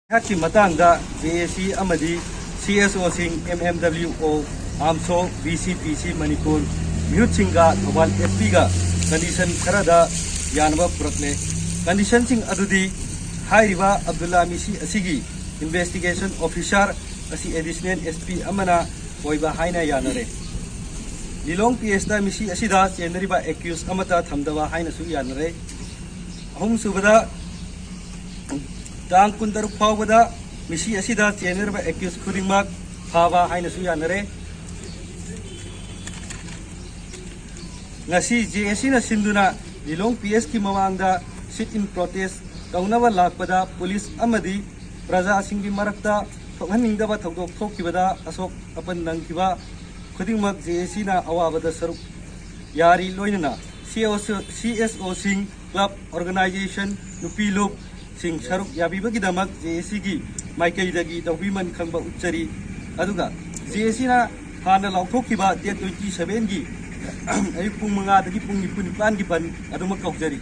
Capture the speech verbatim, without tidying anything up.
ꯑꯩꯍꯥꯛꯀꯤ ꯃꯇꯥꯡꯗ ꯖꯦ ꯑꯦ ꯁꯤ ꯑꯃꯗꯤ ꯁꯤ ꯑꯦꯁ ꯑꯣꯁꯤꯡ, ꯑꯦꯝ ꯑꯦꯝ ꯗꯕ꯭ꯂꯤꯎ ꯑꯣ, ꯑꯥꯝꯁꯣ, ꯚꯤ ꯁꯤ ꯄꯤ ꯁꯤ ꯃꯅꯤꯄꯨꯔ, ꯃꯤꯍꯨꯠꯁꯤꯡꯒ ꯊꯧꯕꯥꯜ ꯑꯦꯁ ꯄꯤꯒ ꯀꯟꯗꯤꯁꯟ ꯈꯔꯗ ꯌꯥꯅꯕ ꯄꯨꯔꯛꯂꯦ꯫ ꯀꯟꯗꯤꯁꯟꯁꯤꯡ ꯑꯗꯨꯗꯤ ꯍꯥꯏꯔꯤꯕ ꯑꯕꯗꯨꯜꯂꯥ ꯃꯤꯁꯤ ꯑꯁꯤꯒꯤ ꯏꯟꯚꯦꯁꯇꯤꯒꯦꯁꯟ ꯑꯣꯐꯤꯁꯥꯔ ꯑꯁꯤ ꯑꯦꯗꯤꯁꯅꯦꯜ ꯑꯦꯁ ꯄꯤ ꯑꯃꯅ ꯑꯣꯏꯕ ꯍꯥꯏꯅ ꯌꯥꯅꯔꯦ꯫ ꯂꯤꯂꯣꯡ ꯄꯤ ꯑꯦꯁꯇ ꯃꯤꯁꯤ ꯑꯁꯤꯗ ꯆꯦꯟꯅꯔꯤꯕ ꯑꯦꯀ꯭ꯌꯨꯁ ꯑꯃꯠꯇ ꯊꯝꯗꯕ ꯍꯥꯏꯅꯁꯨ ꯌꯥꯅꯔꯦ꯫ ꯑꯍꯨꯝꯁꯨꯕꯗ, ꯇꯥꯡ ꯀꯨꯟꯇꯔꯨꯛ ꯐꯥꯎꯕꯗ ꯃꯤꯁꯤ ꯑꯁꯤꯗ ꯆꯦꯟꯅꯔꯤꯕ ꯑꯦꯀ꯭ꯌꯨꯁ ꯈꯨꯗꯤꯡꯃꯛ ꯐꯥꯕ ꯍꯥꯏꯅꯁꯨ ꯌꯥꯅꯔꯦ꯫ ꯉꯁꯤ ꯖꯦ ꯑꯦ ꯁꯤꯅ ꯁꯤꯟꯗꯨꯅ ꯂꯤꯂꯣꯡ ꯄꯤ ꯑꯦꯁꯀꯤ ꯃꯃꯥꯡꯗ ꯁꯤꯠ ꯏꯟ ꯄ꯭ꯔꯣꯇꯦꯁ ꯇꯧꯅꯕ ꯂꯥꯛꯄꯗ ꯄꯨꯂꯤꯁ ꯑꯃꯗꯤ ꯄ꯭ꯔꯖꯥꯁꯤꯡꯒꯤ ꯃꯔꯛꯇ ꯊꯣꯛꯍꯟꯅꯤꯡꯗꯕ ꯊꯧꯗꯣꯛ ꯊꯣꯛꯈꯤꯕꯗ ꯑꯁꯣꯛ ꯑꯄꯟ ꯅꯪꯈꯤꯕ ꯈꯨꯗꯤꯡꯃꯛ ꯖꯦ ꯑꯦ ꯁꯤꯅ ꯑꯋꯥꯕꯗ ꯁꯔꯨꯛ ꯌꯥꯔꯤ꯫ ꯂꯣꯏꯅꯅ ꯁꯤ ꯑꯦꯁ ꯑꯣꯁꯤꯡ, ꯀ꯭ꯂꯕ, ꯑꯣꯔꯒꯅꯥꯏꯖꯦꯁꯟ, ꯅꯨꯄꯤ ꯂꯨꯞꯁꯤꯡ ꯁꯔꯨꯛ ꯌꯥꯕꯤꯕꯒꯤꯗꯃꯛ ꯖꯦ ꯑꯦ ꯁꯤꯒꯤ ꯃꯥꯏꯀꯩꯗꯒꯤ ꯇꯧꯕꯤꯃꯟ ꯈꯪꯕ ꯎꯠꯆꯔꯤ꯫ ꯑꯗꯨꯒ ꯖꯦ ꯑꯦ ꯁꯤꯅ ꯍꯥꯟꯅ ꯂꯥꯎꯊꯣꯛꯈꯤꯕ ꯗꯦꯠ ꯇ꯭ꯋꯦꯟꯇꯤ ꯁꯚꯦꯟꯒꯤ ꯑꯌꯨꯛ ꯄꯨꯡ ꯃꯉꯥꯗꯒꯤ ꯄꯨꯡ ꯅꯤꯐꯨ ꯅꯤꯄꯥꯟꯒꯤ ꯕꯟ ꯑꯗꯨꯃꯛ ꯀꯧꯖꯔꯤ꯫